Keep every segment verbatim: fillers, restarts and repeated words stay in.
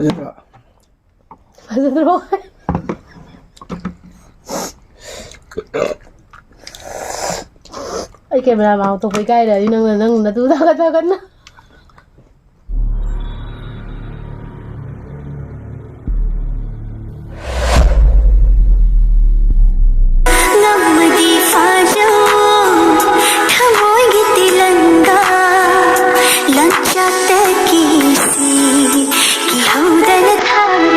ꯐꯖꯗ꯭ꯔꯣ? ꯐꯖꯗ꯭ꯔꯣ? ꯑꯩ ꯀꯦꯃꯦꯔꯥ ꯃꯥꯡ ꯊꯣꯛꯄ ꯏꯀꯥꯏꯔꯗꯤ ꯅꯪꯅ, ꯅꯪ ꯅꯇꯨ ꯊꯥꯒꯠ ꯊꯥꯒꯠꯅ꯫ ꯉꯝꯃꯗꯤ ꯐꯥꯖꯧ ꯊꯃꯣꯏꯒꯤ ꯇꯤꯂꯪꯒ ꯂꯝꯆꯠꯇꯒꯤꯁꯤ ꯀꯤꯍꯧꯗꯅ ꯊꯥꯔꯨ꯫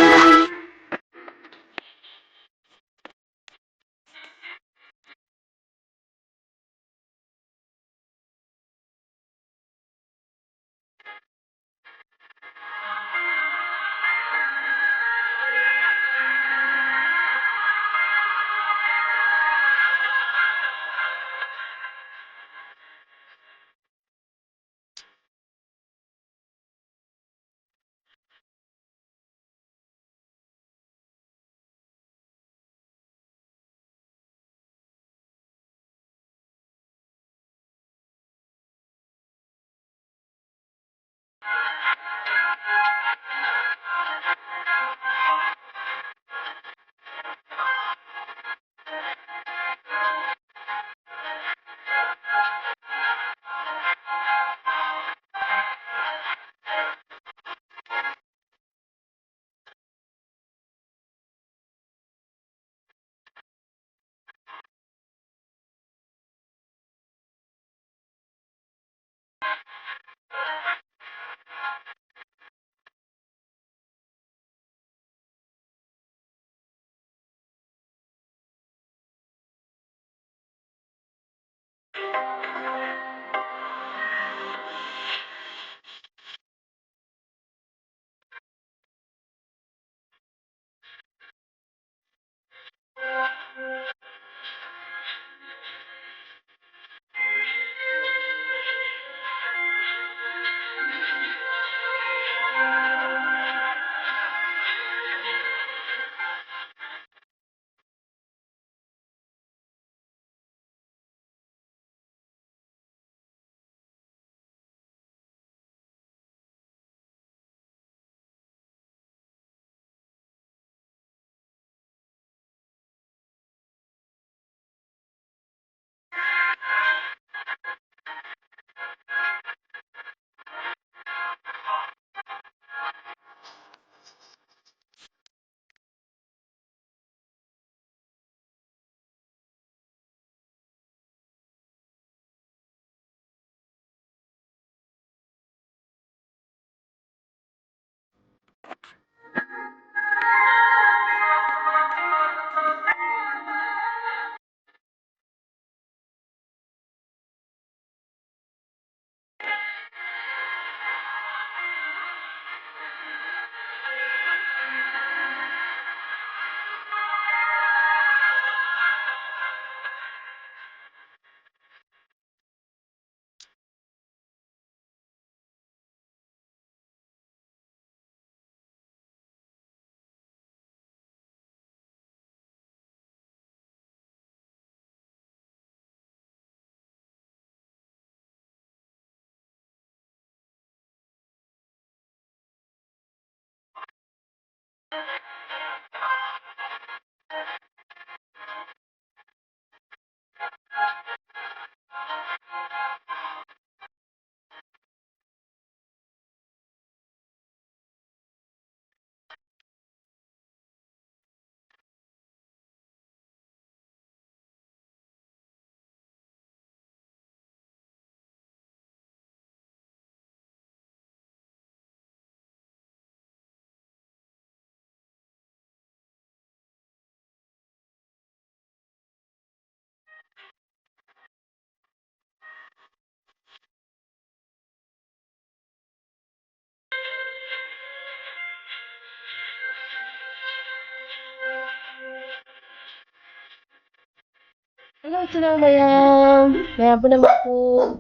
Hello, hello, ꯃꯌꯥꯝ꯫ ꯃꯌꯥꯝ ꯄꯨꯝꯅꯃꯛꯄꯨ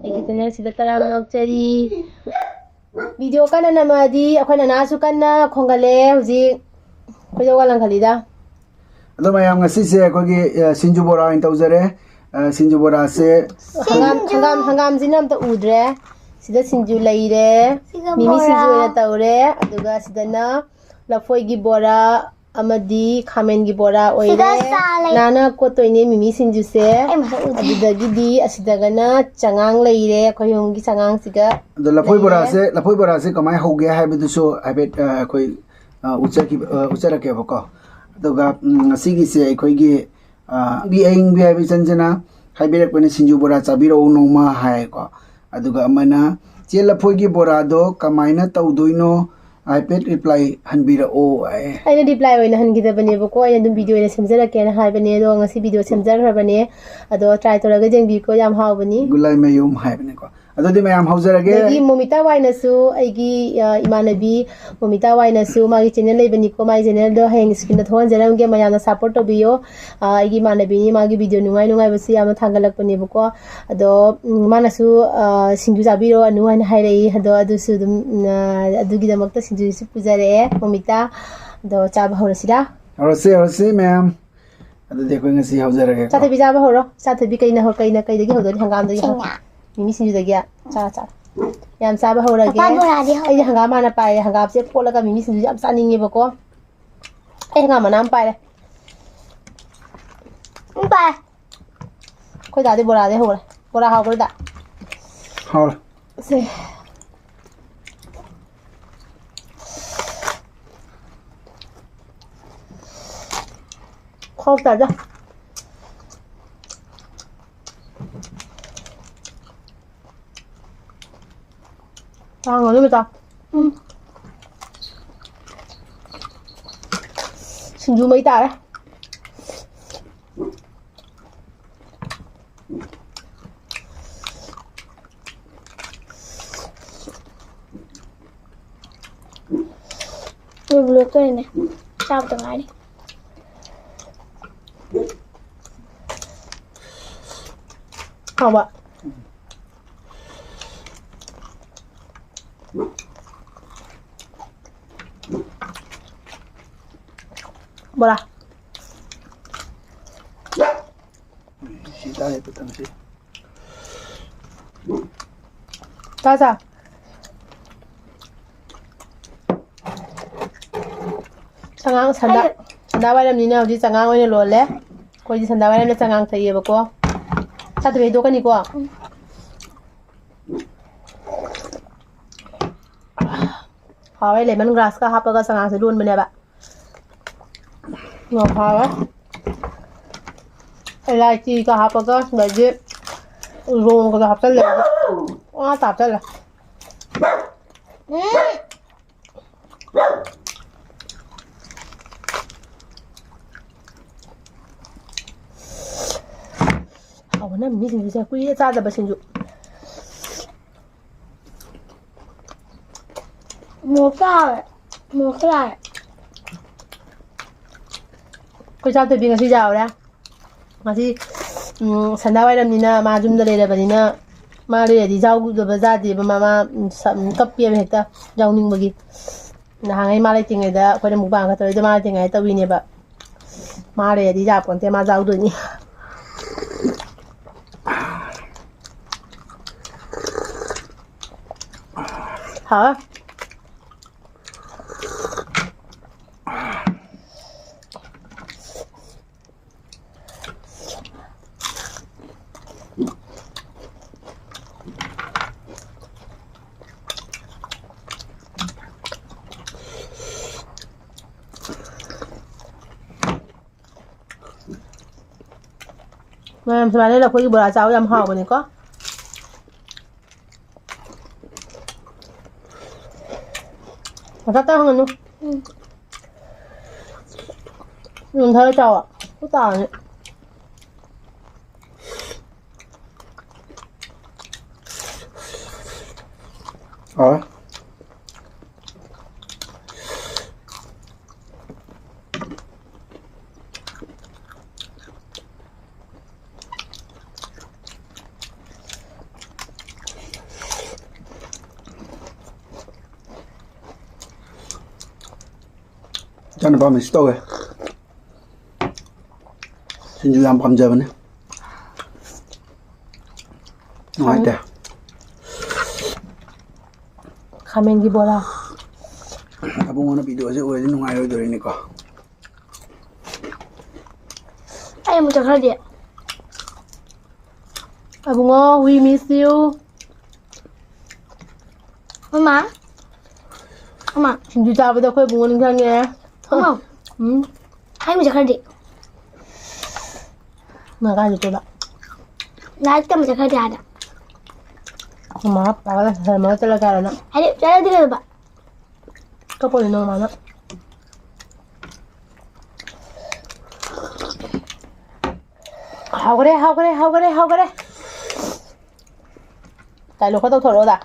ꯑꯩꯒꯤ channel ꯁꯤꯗ ꯇꯔꯥꯝꯅ ꯑꯣꯛꯆꯔꯤ꯫ Video ꯀꯟꯅ ꯅꯝꯃꯛꯑꯗꯤ ꯑꯩꯈꯣꯏ ꯅꯅꯥꯁꯨ ꯀꯟꯅ ꯈꯣꯡꯒꯠꯂꯦ ꯍꯧꯖꯤꯛ꯫ ꯈꯣꯏꯗꯧ ꯋꯥ ꯂꯪꯈꯠꯂꯤꯗ꯫ ꯑꯗꯣ ꯃꯌꯥꯝ, ꯉꯁꯤꯁꯦ ꯑꯩꯈꯣꯏꯒꯤ, ꯑ, ꯁꯤꯡꯖꯨ ꯕꯣꯔꯥ ꯑꯣꯏꯅ ꯇꯧꯖꯔꯦ꯫ ꯑ, ꯁꯤꯡꯖꯨ ꯕꯣꯔꯥꯁꯦ ꯍꯪꯒꯥꯝ, ꯁꯤꯡꯖꯨ꯫ ꯍꯪꯒꯥꯝ, ꯍꯪꯒꯥꯝꯁꯤꯅ ꯑꯝꯇ ꯎꯗ꯭ꯔꯦ꯫ ꯁꯤꯗ ꯁꯤꯡꯖꯨ ꯂꯩꯔꯦ꯫ ꯁꯤꯒ ꯃꯤꯃꯤ ꯁꯤꯡꯖꯨ ꯕꯣꯔꯥ꯫ ꯑꯣꯏꯅ ꯇꯧꯔꯦ꯫ ꯑꯗꯨꯒ ꯁꯤꯗꯅ ꯂꯐꯣꯏꯒꯤ ꯕꯣꯔꯥ ꯑꯃꯗꯤ ꯈꯥꯃꯦꯟꯒꯤ ꯕꯣꯔꯥ ꯑꯣꯏꯔꯦ꯫ ꯁꯤꯗ ꯆꯥ ꯂꯩ꯫ ꯅꯥꯅ ꯀꯣꯠꯇꯣꯏꯅꯦ ꯃꯤꯃꯤ ꯁꯤꯡꯖꯨꯁꯦ꯫ ꯑꯩ ꯃꯁꯛ ꯎꯗꯦ꯫ ꯑꯗꯨꯗꯒꯤꯗꯤ ꯑꯁꯤꯗꯒꯅ ꯆꯉꯥꯡ ꯂꯩꯔꯦ, ꯑꯩꯈꯣꯏ ꯑꯍꯨꯝꯒꯤ ꯆꯉꯥꯡꯁꯤꯒ ꯑꯗꯣ ꯂꯐꯣꯏ ꯂꯩꯔꯦ꯫ ꯕꯣꯔꯥꯁꯦ, ꯂꯐꯣꯏ ꯕꯣꯔꯥꯁꯦ ꯀꯃꯥꯏꯅ ꯍꯧꯒꯦ ꯍꯥꯏꯕꯗꯨꯁꯨ ꯍꯥꯏꯐꯦꯠ, ꯑ, ꯑꯩꯈꯣꯏ, ꯑ, ꯎꯠꯆꯈꯤꯕ, ꯑ, ꯎꯠꯆꯔꯛꯀꯦꯕꯀꯣ꯫ ꯑꯗꯨꯒ, ꯎꯝ, ꯉꯁꯤꯒꯤꯁꯦ ꯑꯩꯈꯣꯏꯒꯤ, ꯑ, ꯑꯏꯪꯕꯤ ꯑꯏꯪꯕꯤ ꯍꯥꯏꯕ ꯏꯆꯟꯁꯤꯅ ꯍꯥꯏꯕꯤꯔꯛꯄꯅꯦ, "ꯁꯤꯡꯖꯨ ꯕꯣꯔꯥ ꯆꯥꯕꯤꯔꯛꯎ ꯅꯣꯡꯃ" ꯍꯥꯏꯀꯣ꯫ ꯑꯗꯨꯒ ꯑꯃꯅ, "ꯆꯦ, ꯂꯐꯣꯏꯒꯤ ꯕꯣꯔꯥꯗꯣ ꯀꯃꯥꯏꯅ ꯇꯧꯗꯣꯏꯅꯣ? ꯍꯥꯏꯐꯦꯠ reply ꯍꯟꯕꯤꯔꯛꯑꯣ" ꯍꯥꯏ꯫ ꯑꯩꯅ reply ꯑꯣꯏꯅ ꯍꯟꯈꯤꯗꯕꯅꯦꯕꯀꯣ, ꯑꯩꯅ ꯑꯗꯨꯝ video ꯑꯣꯏꯅ ꯁꯦꯝꯖꯔꯛꯀꯦꯅ ꯍꯥꯏꯕꯅꯦ, ꯑꯗꯣ ꯉꯁꯤ video ꯁꯦꯝꯖꯈ꯭ꯔꯕꯅꯦ꯫ ꯑꯗꯣ try ꯇꯧꯔꯒ ꯌꯦꯡꯕꯤꯌꯨꯀꯣ, ꯌꯥꯝ ꯍꯥꯎꯕꯅꯤ꯫ ꯒꯨꯂꯥꯏ ꯃꯌꯨꯝ ꯍꯥꯏꯕꯅꯦꯀꯣ꯫ ꯑꯗꯨꯗꯤ ꯃꯌꯥꯝ ꯍꯧꯖꯔꯒꯦ꯫ ꯑꯗꯒꯤ ꯃꯣꯃꯤꯇꯥ ꯋꯥꯏꯅꯁꯨ, ꯑꯩꯒꯤ, ꯑ, ꯏꯃꯥꯟꯅꯕꯤ ꯃꯣꯃꯤꯇꯥ ꯋꯥꯏꯅꯁꯨ ꯃꯥꯒꯤ channel ꯂꯩꯕꯅꯤꯀꯣ, ꯃꯥꯒꯤ channelꯗꯣ ꯍꯌꯦꯡ screenꯗ ꯊꯣꯛꯍꯟꯖꯔꯝꯒꯦ, ꯃꯌꯥꯝꯅ support ꯇꯧꯕꯤꯌꯣ꯫ ꯑ, ꯑꯩꯒꯤ ꯏꯃꯥꯟꯅꯕꯤꯅꯤ, ꯃꯥꯒꯤ video ꯅꯨꯡꯉꯥꯏ ꯅꯨꯡꯉꯥꯏꯕꯁꯨ ꯌꯥꯝꯅ ꯊꯥꯒꯠꯂꯛꯄꯅꯦꯕꯀꯣ꯫ ꯑꯗꯣ, ꯎꯝ, ꯃꯥꯅꯁꯨ, ꯑ, "ꯁꯤꯡꯖꯨ ꯆꯥꯕꯤꯔꯣ ꯑꯅꯨ" ꯍꯥꯏꯅ ꯍꯥꯏꯔꯛꯏ꯫ ꯑꯗꯣ ꯑꯗꯨꯁꯨ ꯑꯗꯨꯝ, ꯎꯝ, ꯑ, ꯑꯗꯨꯒꯤꯗꯃꯛꯇ ꯁꯤꯡꯖꯨꯁꯨ ꯄꯨꯖꯔꯛꯑꯦ ꯃꯣꯃꯤꯇꯥ꯫ ꯑꯗꯣ ꯆꯥꯕ ꯍꯧꯔꯁꯤꯔꯥ? ꯍꯧꯔꯁꯤ, ꯍꯧꯔꯁꯤ ꯃꯌꯥꯝ꯫ ꯑꯗꯨꯗꯤ ꯑꯩꯈꯣꯏ ꯉꯁꯤ ꯍꯧꯖꯔꯒꯦꯀꯣ꯫ ꯆꯥꯊꯕꯤ ꯆꯥꯕ ꯍꯧꯔꯣ꯫ ꯆꯥꯊꯕꯤ ꯀꯩꯅ ꯍꯧ-, ꯀꯩꯅ, ꯀꯩꯗꯒꯤ ꯍꯧꯗꯣꯏꯅꯣ? ꯍꯪꯒꯥꯝꯗꯒꯤ ꯍꯧ-, ꯁꯤꯡꯅ꯫ ꯃꯤꯃꯤ ꯁꯤꯡꯖꯨꯗꯒꯤ? ꯆꯥ, ꯆꯥ꯫ ꯌꯥꯝ ꯆꯥꯕ ꯍꯧꯔꯒꯦ꯫ ꯄꯥꯄꯥ ꯕꯣꯔꯥꯗꯤ ꯍꯧꯔꯦ꯫ ꯑꯩꯗꯤ ꯍꯪꯒꯥꯝ ꯍꯥꯟꯅ ꯄꯥꯏꯔꯦ꯫ ꯍꯪꯒꯥꯝꯁꯦ ꯀꯣꯠꯂꯒ ꯃꯤꯃꯤ ꯁꯤꯡꯖꯨ ꯌꯥꯝ ꯆꯥꯅꯤꯡꯉꯦꯕꯀꯣ꯫ ꯑꯩ ꯍꯪꯒꯥꯝ ꯃꯅꯥ ꯑꯃ ꯄꯥꯏꯔꯦ꯫ ꯎꯝ, ꯄꯥꯏ꯫ ꯑꯩꯈꯣꯏ ꯗꯥꯗꯤ ꯕꯣꯔꯥꯗꯤ ꯍꯧꯔꯦ꯫ ꯕꯣꯔꯥ ꯍꯥꯎꯕ꯭ꯔꯥ, ꯗꯥ? ꯍꯥꯎꯔꯦ꯫ ꯁꯦ꯫ ꯈꯣꯛ ꯇꯥꯗ꯫ ꯇꯥꯡꯉꯣ ꯑꯗꯨꯝ ꯆꯥ꯫ ꯎꯝ꯫ ꯁꯤꯡꯖꯨ ꯃꯩ ꯇꯥꯔꯦ꯫ ꯂꯣꯏꯕꯨ ꯂꯣꯏꯔꯛꯇꯣꯔꯦꯅꯦ꯫ ꯆꯥꯕꯗ ꯉꯥꯏꯔꯤ꯫ ꯍꯥꯎꯕ꯫ ꯕꯣꯔꯥ꯫ ꯁꯤ ꯇꯥꯔꯦ ꯄꯨꯇꯝꯁꯤ꯫ ꯆꯥ ꯆꯥ꯫ ꯆꯉꯥꯡ ꯁꯟꯗꯥ-, ꯁꯟꯗꯥ ꯋꯥꯏꯔꯝꯅꯤꯅ ꯍꯧꯖꯤꯛ ꯆꯉꯥꯡ ꯑꯣꯏꯅ ꯂꯣꯜꯂꯦ꯫ ꯑꯩꯈꯣꯏꯗꯤ ꯁꯟꯗꯥ ꯋꯥꯏꯔꯝꯗ ꯆꯉꯥꯡ ꯊꯛꯑꯦꯕꯀꯣ꯫ ꯆꯥꯗꯕꯤ ꯍꯩꯗꯣꯛꯀꯅꯤꯀꯣ꯫ ꯍꯥꯎꯋꯦ, lemon grass ꯀ ꯍꯥꯞꯄꯒ ꯆꯉꯥꯡꯁꯦ ꯂꯣꯟꯕꯅꯦꯕ꯫ ꯌꯥꯝ ꯍꯥꯎꯋꯦ꯫ ꯏꯂꯥꯏꯆꯤꯒ ꯍꯥꯞꯄꯒ, ꯑꯗꯒꯤ ꯂꯣꯡꯒꯗꯣ ꯍꯥꯞꯆꯜꯂꯦ꯫ ꯄꯨꯡꯍꯥꯞꯇ ꯍꯥꯞꯆꯜꯂꯦ꯫ ꯎꯝ꯫ ꯍꯥꯎꯕꯅ ꯃꯤꯃꯤ ꯁꯤꯡꯖꯨꯁꯦ ꯀꯨꯏꯔꯦ ꯆꯥꯗꯕ ꯁꯤꯡꯖꯨ꯫ ꯃꯣꯔꯣꯛ ꯆꯥꯔꯦ꯫ ꯃꯣꯔꯣꯛ ꯆꯥꯔꯦ꯫ ꯑꯩꯈꯣꯏ ꯆꯥꯛ ꯊꯣꯏꯕꯤ ꯉꯁꯤ ꯌꯥꯎꯔꯦ꯫ ꯉꯁꯤ, ꯎꯝ, ꯁꯟꯗꯥ ꯋꯥꯏꯔꯝꯅꯤꯅ ꯃꯥ ꯌꯨꯝꯗ ꯂꯩꯔꯕꯅꯤꯅ ꯃꯥ ꯂꯩꯔꯗꯤ ꯌꯥꯎꯗꯕ ꯌꯥꯗꯦꯕ꯫ ꯃꯥ, ꯃꯥ, ꯎꯝ, ꯁ-, ꯎꯝ, ꯀꯞꯄꯦꯕ ꯍꯦꯛꯇ ꯌꯥꯎꯅꯤꯡꯕꯒꯤ꯫ ꯅꯍꯥꯟꯉꯩ ꯃꯥ ꯂꯩꯇ꯭ꯔꯤꯉꯩꯗ ꯑꯩꯈꯣꯏꯅ mukbang ꯈꯔ ꯇꯧꯔꯤꯗꯣ ꯃꯥ ꯂꯩꯇ꯭ꯔꯤꯉꯩꯗ ꯇꯧꯔꯤꯅꯦꯕ꯫ ꯃꯥ ꯂꯩꯔꯗꯤ ꯌꯥꯄꯣꯟꯇꯦ, ꯃꯥ ꯌꯥꯎꯗꯣꯏꯅꯤ꯫ ꯍꯥꯎꯋꯦ꯫ ꯃꯌꯥꯝ ꯁꯨꯃꯥꯏꯅ ꯂꯐꯣꯏꯒꯤ ꯕꯣꯔꯥ ꯆꯥꯕ ꯌꯥꯝ ꯍꯥꯎꯕꯅꯤꯀꯣ꯫ ꯃꯊꯛꯇ ꯍꯪꯒꯅꯨ꯫ ꯎꯝ꯫ ꯌꯨꯝꯊꯔ ꯆꯥꯎꯑꯣ꯫ ꯈꯨꯠ ꯇꯥꯔꯅꯤ꯫ ꯍꯥꯎꯋꯦ꯫ ꯏꯆꯥꯅꯨꯄꯥ ꯃꯤꯁ ꯇꯧꯋꯦ꯫ ꯁꯤꯡꯖꯨ ꯌꯥꯝ ꯄꯥꯝꯖꯕꯅꯦ꯫ ꯅꯨꯡꯉꯥꯏꯇꯦ꯫ ꯈꯥꯃꯦꯟꯒꯤ ꯕꯣꯔꯥ꯫ ꯑꯕꯨꯡꯉꯣꯅ ꯚꯤꯗꯤꯑꯣꯁꯦ ꯎꯔꯗꯤ ꯅꯨꯡꯉꯥꯏꯔꯣꯏꯗꯣꯔꯤꯅꯤꯀꯣ꯫ ꯑꯩ ꯑꯃꯨꯛ ꯆꯠꯈ꯭ꯔꯗꯤ꯫ ꯑꯕꯨꯡꯉꯣ, we miss you꯫ ꯃꯃꯥ꯫ ꯃꯃꯥ꯫ ꯁꯤꯡꯖꯨ ꯆꯥꯕꯗ ꯑꯩꯈꯣꯏ ꯏꯕꯨꯡꯉꯣ ꯅꯤꯡꯁꯤꯡꯉꯦ꯫ ꯃꯃꯥ꯫ ꯎꯝ꯫ ꯍꯥꯏꯃꯤ ꯆꯠꯈ꯭ꯔꯗꯤ꯫ ꯅꯪ ꯀꯥꯏ ꯆꯠꯇꯣꯏꯕ? ꯂꯥꯏꯔꯤꯛ ꯇꯝꯕ ꯆꯠꯈ꯭ꯔꯗꯤ ꯑꯥꯗ꯫ ꯃꯃꯥ ꯄꯥꯒ ꯂꯩꯔꯝꯃꯒ ꯆꯠꯂꯒꯦ ꯍꯥꯏꯔꯣ ꯅꯪ? ꯍꯥꯏꯗꯤ ꯆꯠꯂꯗꯤ ꯀꯩꯗꯧꯕ? ꯀꯞꯄꯣꯅꯦ ꯅꯣꯏ ꯃꯃꯥꯅ꯫ ꯍꯥꯎꯈ꯭ꯔꯦ, ꯍꯥꯎꯈ꯭ꯔꯦ, ꯍꯥꯎꯈ꯭ꯔꯦ, ꯍꯥꯎꯈ꯭ꯔꯦ꯫ ꯀꯥꯏ ꯂꯣꯛꯀ ꯇꯧꯊꯣꯔꯛꯑꯣꯗ꯫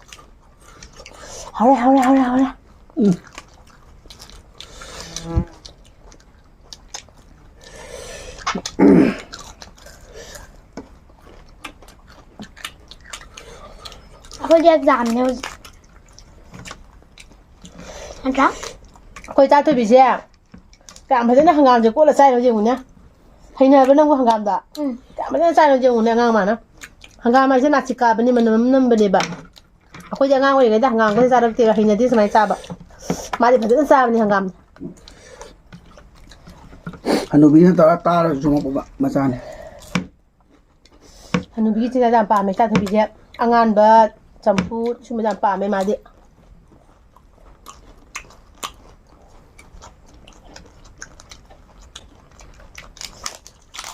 ꯍꯥꯎꯔꯦ, ꯍꯥꯎꯔꯦ, ꯍꯥꯎꯔꯦ, ꯍꯥꯎꯔꯦ꯫ ꯎꯝ꯫ ꯑꯩꯈꯣꯏꯗꯤ ꯑꯦꯛꯖꯥꯝꯅꯦ ꯍꯧꯖꯤꯛ꯫ ꯅꯠꯇ꯭ꯔꯥ? ꯑꯩꯈꯣꯏ ꯆꯥ ꯊꯣꯏꯕꯤꯁꯦ ꯀꯌꯥꯝ ꯐꯖꯅ ꯍꯪꯒꯥꯝꯁꯦ ꯀꯣꯠꯂ ꯆꯥꯏꯅꯣ ꯌꯦꯡꯉꯨꯅꯦ꯫ ꯍꯩꯅꯕ꯭ꯔꯥ ꯅꯪꯕꯨ ꯍꯪꯒꯥꯝꯗꯣ? ꯎꯝ꯫ ꯀꯌꯥꯝ ꯐꯖꯅ ꯆꯥꯏꯅꯣ ꯌꯦꯡꯉꯨꯅꯦ ꯑꯉꯥꯡ ꯃꯥꯅ꯫ ꯍꯪꯒꯥꯝ ꯍꯥꯏꯁꯦ ꯅꯥꯁꯤꯛ ꯀꯥꯕꯅꯤ, ꯃꯅꯝ ꯑꯃ ꯅꯝꯕꯅꯦꯕ꯫ ꯑꯩꯈꯣꯏꯗꯤ ꯑꯉꯥꯡ ꯑꯣꯏꯔꯤꯉꯩꯗ ꯍꯪꯒꯥꯝꯒꯁꯦ ꯆꯥꯔꯛꯇꯦꯕ, ꯍꯩꯅꯗꯦ ꯁꯨꯃꯥꯏꯅ ꯆꯥꯕ꯫ ꯃꯥꯗꯤ ꯐꯖꯅ ꯆꯥꯕꯅꯤ ꯍꯪꯒꯥꯝ꯫ ꯍꯅꯨꯕꯤꯅ ꯇꯧꯔ ꯇꯥꯔꯁꯨ ꯆꯨꯝꯃꯛꯄ ꯃꯆꯥꯅꯤ꯫ ꯍꯅꯨꯕꯤꯒꯤ ꯆꯤꯟꯖꯥꯛ ꯌꯥꯝ ꯄꯥꯝꯃꯦ ꯆꯥꯊꯕꯤꯁꯦ꯫ ꯑꯉꯥꯟꯕ, ꯆꯝꯐꯨꯠ, ꯁꯨꯝꯕꯁꯦ ꯌꯥꯝ ꯄꯥꯝꯃꯦ ꯃꯥꯗꯤ꯫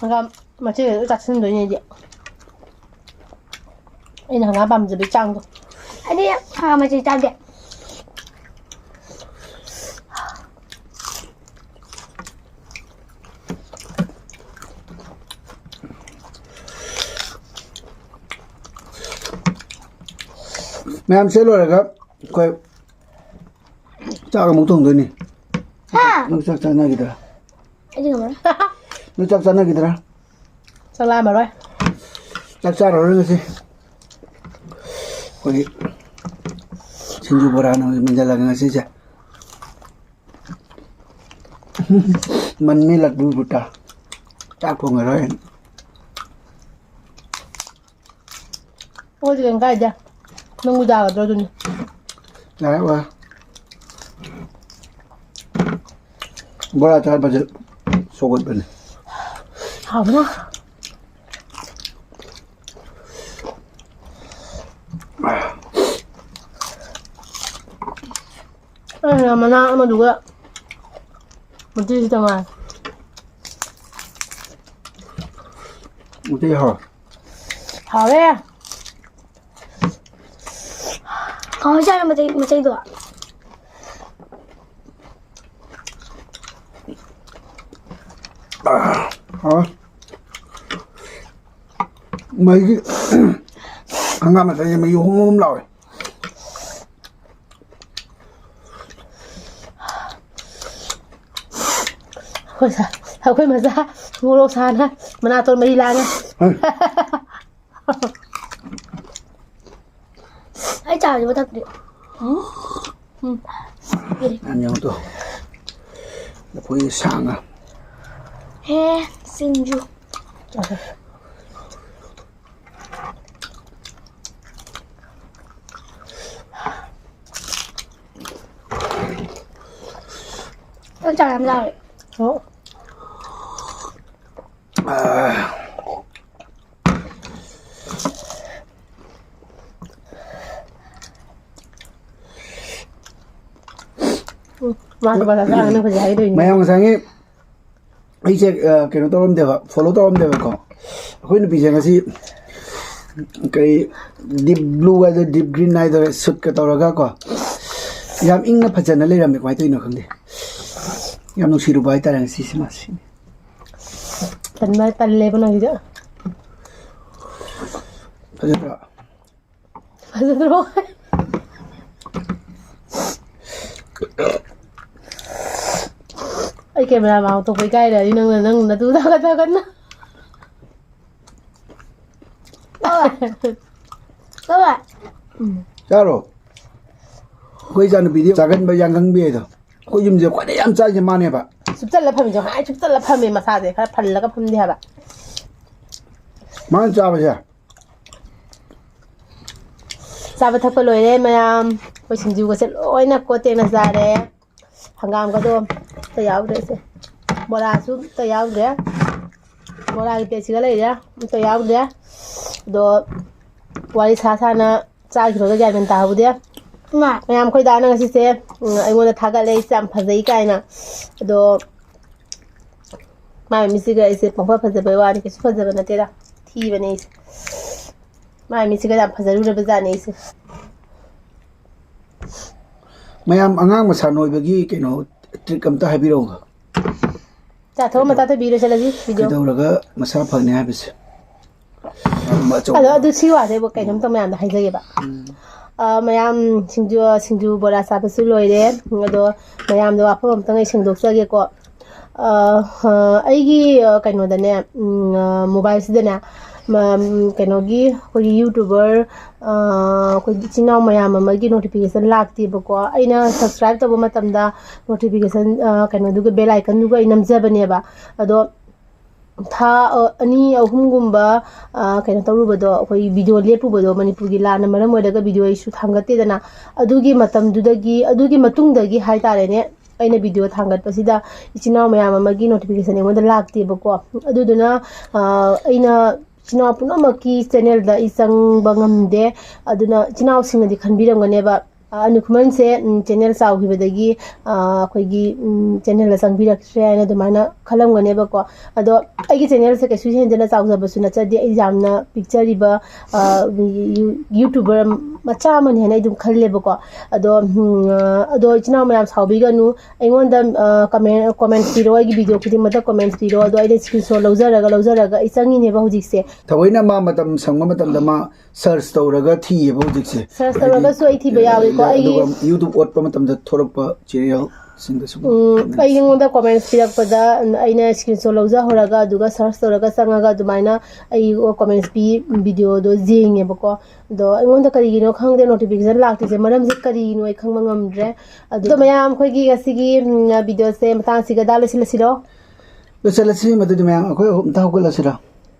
ꯍꯪꯒꯥꯝ ꯃꯆꯦꯒ ꯂꯣꯏ ꯆꯥꯁꯤꯟꯗꯣꯏꯅꯦ ꯑꯩꯗꯤ꯫ ꯑꯩꯅ ꯍꯪꯒꯥꯝ ꯄꯥꯝꯖꯕꯒꯤ ꯆꯥꯡꯗꯣ꯫ ꯑꯩꯗꯤ ꯍꯪꯒꯥꯝ ꯃꯆꯦ ꯆꯥꯗꯦ꯫ ꯃꯌꯥꯝ ꯁꯦ ꯂꯣꯏꯔꯒ ꯑꯩꯈꯣꯏ ꯆꯥꯛ ꯑꯃꯨꯛ ꯊꯣꯡꯗꯣꯏꯅꯤ꯫ ꯍꯥ? ꯅꯣꯏ ꯆꯥꯛ ꯆꯥꯅꯈꯤꯗ꯭ꯔꯥ? ꯑꯩꯗꯤ ꯉꯝꯃꯔꯣꯏ꯫ ꯅꯣꯏ ꯆꯥꯛ ꯆꯥꯅꯈꯤꯗ꯭ꯔꯥ? ꯆꯥꯛ ꯂꯥꯝꯃꯔꯣꯏ꯫ ꯆꯥꯛ ꯆꯥꯔꯔꯣꯏ ꯉꯁꯤ꯫ ꯑꯩꯈꯣꯏꯒꯤ ꯁꯤꯡꯖꯨ ꯕꯣꯔꯥꯅ ꯑꯣꯏꯅ ꯃꯦꯟꯁꯤꯜꯂꯒꯦ ꯉꯁꯤꯁꯦ꯫ ꯃꯟꯃꯤ ꯂꯗꯨ ꯕꯨꯇꯥ꯫ ꯆꯥꯛ ꯊꯣꯡꯉꯔꯣꯏ꯫ ꯑꯩꯈꯣꯏꯗꯤ ꯀꯩꯝ ꯀꯥꯏꯗꯦ꯫ ꯅꯪꯕꯨ ꯌꯥꯒꯗ꯭ꯔꯣ ꯑꯗꯨꯅꯤ? ꯌꯥꯔꯦ, ꯋꯥ꯫ ꯕꯣꯔꯥ ꯆꯥꯕꯁꯦ ꯁꯧꯒꯠꯄꯅꯦ꯫ ꯍꯥꯎꯕꯅ꯫ ꯑꯩꯅ ꯃꯅꯥ ꯑꯃꯗꯨꯒ ꯃꯇꯤꯁꯤꯗ ꯉꯥꯏ꯫ ꯃꯇꯤ ꯍꯥꯎ꯫ ꯍꯥꯎꯔꯦ꯫ ꯀꯥꯡꯍꯧ ꯆꯥꯔ ꯃꯆꯩ-, ꯃꯆꯩꯗꯣ꯫ ꯍꯥꯎ꯫ ꯃꯩꯒꯤ ꯍꯪꯒꯥꯝ ꯃꯆꯩꯁꯦ ꯃꯩ ꯍꯨꯝ ꯍꯨꯝ ꯂꯥꯎꯋꯦ꯫ ꯑꯩꯈꯣꯏ ꯁꯥ-, ꯑꯩꯈꯣꯏ ꯃꯆꯥ ꯃꯣꯔꯣꯛ ꯁꯥꯅ ꯃꯅꯥꯇꯣꯟ ꯃꯔꯤ ꯂꯥꯡꯉꯦ꯫ ꯑꯩ ꯆꯥꯔꯁꯤ ꯃꯊꯛꯇꯤ꯫ ꯎꯝ꯫ ꯎꯝ꯫ ꯌꯥꯝ ꯌꯥꯎꯗꯣ꯫ ꯂꯐꯣꯏ ꯁꯥꯡꯉ꯫ ꯍꯦ, ꯁꯤꯡꯖꯨ꯫ ꯅꯪ ꯆꯥꯛ ꯌꯥꯝ ꯆꯥꯎꯔꯦ꯫ ꯑꯣ꯫ ꯎꯝ, ꯃꯥꯁꯨ ꯕꯖꯥꯔ ꯆꯠꯂꯒꯅꯦ ꯍꯧꯖꯤꯛ ꯍꯥꯏꯗꯣꯏꯅꯦ꯫ ꯃꯌꯥꯝ ꯉꯁꯥꯏꯒꯤ ꯑꯩꯁꯦ, ꯑ, ꯀꯩꯅꯣ ꯇꯧꯔꯝꯗꯦꯕ, follow ꯇꯧꯔꯝꯗꯦꯕꯀꯣ꯫ ꯑꯩꯈꯣꯏ ꯅꯨꯄꯤꯁꯦ ꯉꯁꯤ ꯀꯔꯤ deep blue ꯍꯥꯏꯗꯣꯏꯔ, deep green ꯍꯥꯏꯗꯣꯏꯔ, suitꯀ ꯇꯧꯔꯒ ꯀꯣ, ꯌꯥꯝ ꯏꯪꯅ ꯐꯖꯅ ꯂꯩꯔꯝꯃꯦ꯫ ꯀꯃꯥꯏꯅ ꯇꯧꯔꯤꯅꯣ ꯈꯪꯗꯦ, ꯌꯥꯝ ꯅꯨꯡꯁꯤꯔꯨꯕ ꯍꯥꯏꯇꯥꯔꯦ ꯉꯁꯤꯁꯦ ꯃꯥꯁꯦ꯫ ꯇꯟꯕ ꯇꯜꯂꯦꯕ ꯅꯪꯒꯤꯗꯣ꯫ ꯐꯖꯗ꯭ꯔꯣ? ꯐꯖꯗ꯭ꯔꯣ? ꯑꯩ camera ꯃꯥꯡ ꯊꯣꯛꯄ ꯏꯀꯥꯏꯔꯦ꯫ ꯑꯩ ꯅꯪꯅ, ꯅꯪ ꯅꯇꯨ ꯊꯥꯒꯠ ꯊꯥꯒꯠꯅ꯫ ꯕꯕꯥ꯫ ꯕꯕꯥ꯫ ꯎꯝ꯫ ꯆꯥꯔꯣ꯫ ꯑꯩꯈꯣꯏ ꯏꯆꯥꯅꯨꯄꯤꯗꯤ ꯆꯥꯒꯟꯕ ꯌꯥꯡꯒꯪꯕꯤ ꯍꯥꯏꯗꯣ꯫ ꯑꯩꯈꯣꯏ ꯌꯨꯝꯁꯦ ꯈ꯭ꯋꯥꯏꯗꯩ ꯌꯥꯝ ꯆꯥꯏꯁꯦ ꯃꯥꯅꯦꯕ꯫ ꯆꯨꯞꯆꯜꯂ ꯐꯝꯃꯤꯁꯦ ꯍꯥꯏ, ꯆꯨꯞꯆꯜꯂ ꯐꯝꯃꯦ, ꯃꯁꯥꯁꯦ ꯈꯔ ꯐꯜꯂꯒ ꯐꯝꯗꯦ ꯍꯥꯏꯕ꯫ ꯃꯥꯅ ꯆꯥꯕꯁꯦ꯫ ꯆꯥꯕ ꯊꯛꯄ ꯂꯣꯏꯔꯦ ꯃꯌꯥꯝ꯫ ꯑꯩꯈꯣꯏ ꯁꯤꯡꯖꯨꯒꯁꯦ ꯂꯣꯏꯅ ꯀꯣꯠꯇꯦꯅ ꯆꯥꯔꯦ꯫ ꯍꯪꯒꯥꯝꯒꯗꯣ ꯑꯝꯇ ꯌꯥꯎꯗ꯭ꯔꯦ ꯏꯆꯦ꯫ ꯕꯣꯔꯥꯁꯨ ꯑꯝꯇ ꯌꯥꯎꯗ꯭ꯔꯦ꯫ ꯕꯣꯔꯥꯒꯤ ꯄꯦꯠꯁꯤꯒ ꯂꯩꯔꯦ, ꯑꯝꯇ ꯌꯥꯎꯗ꯭ꯔꯦ꯫ ꯑꯗꯣ ꯋꯥꯔꯤ ꯁꯥ ꯁꯥꯅ ꯆꯥꯈꯤꯕꯒ ꯒ꯭ꯌꯥꯟ ꯃꯦꯟ ꯇꯥꯍꯧꯗꯦ꯫ ꯃꯌꯥꯝ ꯑꯩꯈꯣꯏ ꯗꯥꯅ ꯉꯁꯤꯁꯦ, ꯎꯝ, ꯑꯩꯉꯣꯟꯗ ꯊꯥꯒꯠꯂꯦ, ꯏꯆꯦ ꯌꯥꯝ ꯐꯖꯩ ꯀꯥꯏꯅ꯫ ꯑꯗꯣ ꯃꯥꯏ ꯃꯤꯠꯁꯤꯒ ꯑꯩꯁꯦ ꯄꯪꯐ ꯐꯖꯕꯩ ꯋꯥꯅꯤ, ꯀꯩꯁꯨ ꯐꯖꯕ ꯅꯠꯇꯦꯗ, ꯊꯤꯕꯅꯦ ꯑꯩꯁꯦ꯫ ꯃꯥꯏ ꯃꯤꯠꯁꯤꯒ ꯌꯥꯝ ꯐꯖꯔꯨꯔꯕ ꯖꯥꯠꯅꯦ ꯑꯩꯁꯦ꯫ ꯃꯌꯥꯝ ꯑꯉꯥꯡ ꯃꯁꯥ ꯅꯣꯏꯕꯒꯤ ꯀꯩꯅꯣ ꯇ꯭ꯔꯤꯛ ꯑꯝꯇ ꯍꯥꯏꯕꯤꯔꯛꯎ꯫ ꯆꯥꯊꯣꯛꯑ ꯃꯇꯥ ꯇꯧꯕꯤꯔꯣ ꯆꯠꯂꯁꯤ ꯚꯤꯗꯤꯑꯣ꯫ ꯀꯩꯗꯧꯔꯒ ꯃꯁꯥ ꯐꯒꯅꯤ ꯍꯥꯏꯕꯁꯦ꯫ ꯑꯗꯨꯝꯕ ꯑꯆꯧꯕ ꯑꯗꯣ ꯑꯗꯨ ꯁꯤ ꯋꯥꯁꯦ ꯀꯩꯅꯣꯝꯇ ꯃꯌꯥꯝꯗ ꯍꯥꯏꯖꯒꯦꯕ꯫ ꯑ, ꯃꯌꯥꯝ ꯁꯤꯡꯖꯨ, ꯁꯤꯡꯖꯨ ꯕꯣꯔꯥ ꯆꯥꯕꯁꯨ ꯂꯣꯏꯔꯦ꯫ ꯑꯗꯣ ꯃꯌꯥꯝꯗ ꯋꯥꯐꯝ ꯑꯝꯇꯪ ꯑꯩ ꯁꯦꯡꯗꯣꯛꯆꯒꯦꯀꯣ꯫ ꯑ, ꯑ, ꯑꯩꯒꯤ, ꯑ, ꯀꯩꯅꯣꯗꯅꯦ, ꯎꯝ, ꯑ, ꯃꯣꯕꯥꯏꯜꯁꯤꯗꯅꯦ, ꯃ-, ꯎꯝ, ꯀꯩꯅꯣꯒꯤ ꯑꯩꯈꯣꯏꯒꯤ ꯌꯨꯇ꯭ꯌꯨꯕꯔ, ꯑ, ꯑꯩꯈꯣꯏꯒꯤ ꯏꯆꯤꯟ ꯏꯅꯥꯎ ꯃꯌꯥꯝ ꯑꯃꯒꯤ ꯅꯣꯇꯤꯐꯤꯀꯦꯁꯟ ꯂꯥꯛꯇꯦꯕꯀꯣ꯫ ꯑꯩꯅ ꯁꯕꯁꯀ꯭ꯔꯥꯏꯕ ꯇꯧꯕ ꯃꯇꯝꯗ ꯅꯣꯇꯤꯐꯤꯀꯦꯁꯟ, ꯑ, ꯀꯩꯅꯣꯗꯨꯒ ꯕꯦꯜ ꯑꯥꯏꯀꯟꯗꯨꯒ ꯑꯩ ꯅꯝꯖꯕꯅꯦꯕ꯫ ꯑꯗꯣ ꯊꯥ, ꯑ, ꯑꯅꯤ ꯑꯍꯨꯝꯒꯨꯝꯕ, ꯑ, ꯀꯩꯅꯣ ꯇꯧꯔꯨꯕꯗꯣ, ꯑꯩꯈꯣꯏ ꯚꯤꯗꯤꯑꯣ ꯂꯦꯞꯄꯨꯕꯗꯣ, ꯃꯅꯤꯄꯨꯔꯒꯤ ꯂꯥꯟꯅ ꯃꯔꯝ ꯑꯣꯏꯔꯒ ꯚꯤꯗꯤꯑꯣ ꯑꯩꯁꯨ ꯊꯥꯡꯒꯠꯇꯦꯗꯅ꯫ ꯑꯗꯨꯒꯤ ꯃꯇꯝꯗꯨꯗꯒꯤ, ꯑꯗꯨꯒꯤ ꯃꯇꯨꯡꯗꯒꯤ ꯍꯥꯏꯇꯥꯔꯦꯅꯦ, ꯑꯩꯅ ꯚꯤꯗꯤꯑꯣ ꯊꯥꯡꯒꯠꯄꯁꯤꯗ ꯏꯆꯤꯟ ꯏꯅꯥꯎ ꯃꯌꯥꯝ ꯑꯃꯒꯤ ꯅꯣꯇꯤꯐꯤꯀꯦꯁꯟ ꯑꯩꯉꯣꯟꯗ ꯂꯥꯛꯇꯦꯕꯀꯣ꯫ ꯑꯗꯨꯗꯨꯅ, ꯑ, ꯑꯩꯅ ꯏꯆꯤꯟ ꯏꯅꯥꯎ ꯄꯨꯝꯅꯃꯛꯀꯤ ꯆꯦꯅꯦꯜꯗ ꯑꯩ ꯆꯪꯕ ꯉꯝꯗꯦ꯫ ꯑꯗꯨꯅ ꯏꯆꯤꯟ ꯏꯅꯥꯎꯁꯤꯡꯅꯗꯤ ꯈꯟꯕꯤꯔꯝꯒꯅꯦꯕ, ꯑ, ꯑꯅꯨ ꯈꯨꯃꯟꯁꯦ, ꯎꯝ, ꯆꯦꯅꯦꯜ ꯆꯥꯎꯈꯤꯕꯗꯒꯤ, ꯑ, ꯑꯩꯈꯣꯏꯒꯤ, ꯎꯝ, ꯆꯦꯅꯦꯜꯗ ꯆꯪꯕꯤꯔꯛꯇ꯭ꯔꯦ ꯍꯥꯏꯅ ꯑꯗꯨꯃꯥꯏꯅ ꯈꯜꯂꯝꯒꯅꯦꯕꯀꯣ꯫ ꯑꯗꯣ ꯑꯩꯒꯤ ꯆꯦꯅꯦꯜꯁꯦ ꯀꯩꯁꯨ ꯍꯦꯟꯖꯅ ꯆꯥꯎꯖꯕꯁꯨ ꯅꯠꯆꯗꯦ꯫ ꯑꯩ ꯌꯥꯝꯅ ꯄꯤꯛꯆꯔꯤꯕ, ꯑ, ꯌꯨ-, ꯌꯨꯇ꯭ꯌꯨꯕꯔ ꯃꯆꯥ ꯑꯃꯅꯤ ꯍꯥꯏꯅ ꯑꯩ ꯑꯗꯨꯝ ꯈꯜꯂꯦꯕꯀꯣ꯫ ꯑꯗꯣ, ꯎꯝ, ꯑ, ꯑꯗꯣ ꯏꯆꯤꯟ ꯏꯅꯥꯎ ꯃꯌꯥꯝ ꯁꯥꯎꯕꯤꯒꯅꯨ꯫ ꯑꯩꯉꯣꯟꯗ, ꯑ, ꯀꯃꯦꯟ, ꯀꯃꯦꯟ ꯄꯤꯔꯣ, ꯑꯩꯒꯤ ꯚꯤꯗꯤꯑꯣ ꯈꯨꯗꯤꯡꯃꯛꯇ ꯀꯃꯦꯟ ꯄꯤꯔꯣ꯫ ꯑꯗꯣ ꯑꯩꯅ ꯁ꯭ꯀ꯭ꯔꯤꯟꯁꯣꯠ ꯂꯧꯖꯔꯒ, ꯂꯧꯖꯔꯒ ꯑꯩ ꯆꯪꯉꯤꯅꯦꯕ ꯍꯧꯖꯤꯛꯁꯦ꯫ ꯊꯑꯣꯏꯅ ꯃꯥ ꯃꯇꯝ ꯁꯪꯕ ꯃꯇꯝꯗ ꯃꯥ ꯁꯔꯆ ꯇꯧꯔꯒ ꯊꯤꯌꯦꯕ ꯍꯧꯖꯤꯛꯁꯦ꯫ ꯁꯔꯆ ꯇꯧꯔꯒꯁꯨ ꯑꯩ ꯊꯤꯕ ꯌꯥꯎꯏꯀꯣ꯫ ꯑꯩꯒꯤ ꯑꯗꯨꯒ YouTube ꯑꯣꯠꯄ ꯃꯇꯝꯗ ꯊꯣꯔꯛꯄ ꯆꯦꯅꯦꯜꯁꯤꯡꯗꯁꯨ ꯎꯝ, ꯑꯩꯉꯣꯟꯗ ꯀꯣꯃꯦꯟꯠꯁ ꯄꯤꯔꯛꯄꯗ ꯑꯩꯅ ꯁ꯭ꯀ꯭ꯔꯤꯟ ꯁꯣꯠ ꯂꯧꯖꯍꯧꯔꯒ ꯑꯗꯨꯒ ꯁꯔꯆ ꯇꯧꯔꯒ ꯆꯪꯉꯒ ꯑꯗꯨꯃꯥꯏꯅ ꯑꯩ ꯀꯣꯃꯦꯟꯠꯁ ꯄꯤ ꯚꯤꯗꯤꯑꯣꯗꯣ ꯌꯦꯡꯉꯦꯕꯀꯣ꯫ ꯑꯗꯣ ꯑꯩꯉꯣꯟꯗ ꯀꯔꯤꯒꯤꯅꯣ ꯈꯪꯗꯦ ꯅꯣꯇꯤꯐꯤꯀꯦꯁꯟ ꯂꯥꯛꯇ꯭ꯔꯤꯁꯦ, ꯃꯔꯝꯁꯦ ꯀꯔꯤꯅꯣ ꯑꯩ ꯈꯪꯕ ꯉꯝꯗ꯭ꯔꯦ꯫ ꯑꯗꯣ ꯃꯌꯥꯝ, ꯑꯩꯈꯣꯏꯒꯤ ꯉꯁꯤꯒꯤ ꯎꯝ, ꯚꯤꯗꯤꯑꯣꯁꯦ ꯃꯇꯥꯡꯁꯤꯒ ꯗꯥ ꯂꯣꯏꯁꯤꯜꯂꯁꯤꯔꯣ? ꯂꯣꯏꯁꯤꯜꯂꯁꯤ꯫ ꯃꯗꯨꯗꯤ ꯃꯌꯥꯝ ꯑꯩꯈꯣꯏ ꯑꯍꯨꯝ ꯑꯝꯇ ꯍꯧꯒꯠꯂꯁꯤꯔꯥ?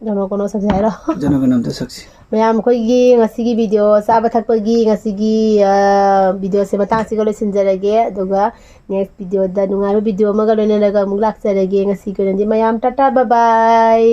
ꯖꯅꯣ ꯀꯣꯅꯣ ꯁꯛꯁꯦ ꯍꯥꯏꯔꯣ? ꯖꯅꯒꯅ ꯑꯝꯇ ꯁꯛꯁꯤ꯫ ꯃꯌꯥꯝ, ꯑꯩꯈꯣꯏꯒꯤ ꯉꯁꯤꯒꯤ ꯚꯤꯗꯤꯑꯣ ꯆꯥꯕ ꯊꯛꯄꯒꯤ ꯉꯁꯤꯒꯤ ꯑ, ꯚꯤꯗꯤꯑꯣꯁꯦ ꯃꯇꯥꯡꯁꯤꯒ ꯂꯣꯏꯁꯤꯟꯖꯔꯒꯦ꯫ ꯑꯗꯨꯒ ꯅꯦꯛꯁ ꯚꯤꯗꯤꯑꯣꯗ ꯅꯨꯡꯉꯥꯏꯕ ꯚꯤꯗꯤꯑꯣ ꯑꯃꯒ ꯂꯣꯏꯅꯔꯒ ꯑꯃꯨꯛ ꯂꯥꯛꯆꯔꯒꯦ꯫ ꯉꯁꯤꯒꯤ ꯑꯣꯏꯅꯗꯤ ꯃꯌꯥꯝ ꯇꯥꯇꯥ ꯕꯥꯏ ꯕꯥꯏ꯫